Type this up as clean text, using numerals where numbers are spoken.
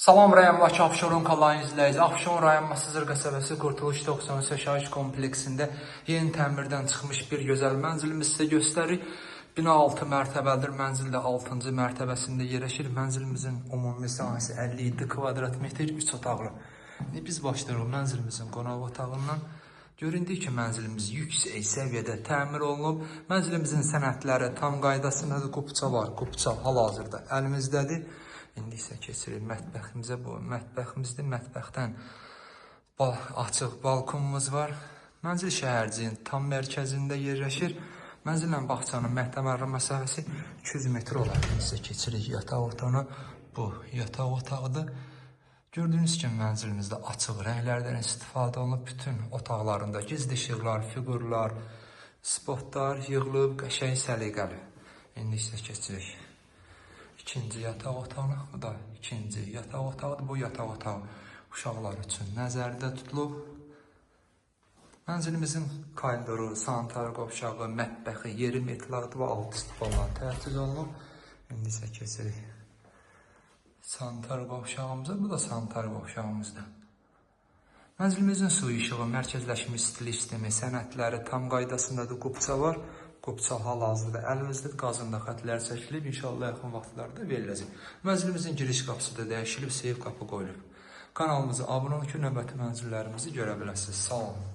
Salam rayon Bakı Abşeron kanalını izləyici. Abşeron rayon Masazır qəsəbəsi Qurtuluş 93 yaşayış kompleksində yeni təmirdən çıxmış bir gözəl mənzilimizi sizə göstəririk. Bina 6 mərtəbəlidir. Mənzil də 6-cı mərtəbəsində yerləşir. Mənzilimizin ümumi sahəsi 57 kvadrat metr, 3 otaqlı. İndi biz başlayırıq mənzilimizin qonaq otağından. Göründüyü ki, mənzilimiz yüksək səviyyədə təmir olunub. Mənzilimizin sənədləri tam qaydasındadır. Kupça var, kupça hal-hazırda əlimizdədir. İndi isə keçirik mətbəximizə. Bu mətbəximizdir. Mətbəxdən açıq balkonumuz var. Mənzil şəhərciyin tam mərkəzində yerləşir. Mənzillə bağçanın məktəbə məsafəsi 200 metr olar. İndi isə keçirik yataq otağına. Bu yataq otağıdır. Gördüyünüz kimi mənzilimizdə açıq rənglərdən istifadə olunub. Bütün otaqlarında gizli işıqlar, fiqurlar, spotlar yığılıb, qəşəng səliqəli. İndi isə keçirik ikinci yataq otağına. Bu da ikinci yataq otağıdır. Bu yataq otağı uşaqlar üçün nəzərdə tutulub. Mənzilimizin koridoru, sanitar qovşağı, mətbəxi, yeri metlaqdır və alt istifadan təchiz olunub. İndi isə keçirik sanitar qovşağımıza. Bu da sanitar qovşağımızdır. Mənzilimizin su işığı, mərkəzləşmiş istilik sistemi, sənədləri tam qaydasındadır. Kupça var. Kupça hal-hazırda əlimizdə, qazında xətlər çəkilib, inşallah yaxın vaxtlarda veriləcək. Mənzilimizin giriş qapısı da dəyişilib, seyf qapı qoyulub. Kanalımıza abunə olun ki, növbəti mənzillərimizi görə biləsiniz. Sağ olun.